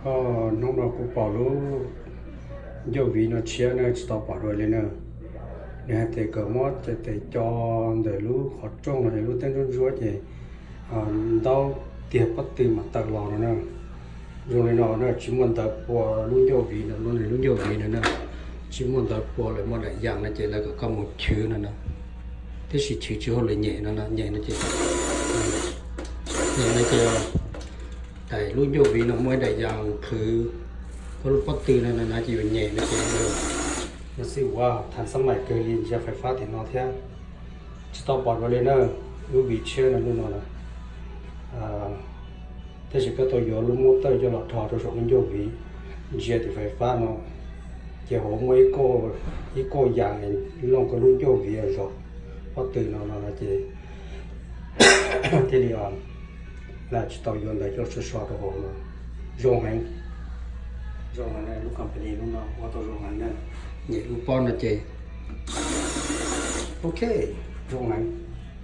Hnub no kuv pom lub ncauj viv no tshiab na, tsis tau pom dua li na. Nws hais tias kom muab cov tes co ntawm lub qhov rooj no, lub teb ntsuab ntsuab ces ntaub tiag pob tw mam tawm los no na. Zoo li no na, tsis muaj ntawv pua lub ncauj viv no, lub ncauj viv no na, tsis muaj ntawv pua lawm, muaj daim yas no ces lawv kom koj mus chwv no na. Tab sis chwv tsis hauj lwm, nyem no, nyem no ces, nyem no ces daim lub ncauj viv no muaj ib daim yas qhwv koj lub pob tw no na, ces yuav nyem no ces, no xij ua thav xab mais kawg li, ntsia fais fab tim no thiab. Tsis tau pom dua li na, lub viv tshiab no lub no na. Tab sis koj tau yuav lub motor coj los dhos rau saum lub ncauj viv, ntsia tim fais fab no, ces hauv muaj ib kauj yas looj koj lub ncauj viv zog pob tw no no ces thiaj li tsis tau yuav ntawv coj so so rau hauv no. Zoo heev, zoo heev, lub company lub no ua tau zoo heev na. Nyem lub pob no ces ok, zoo heev.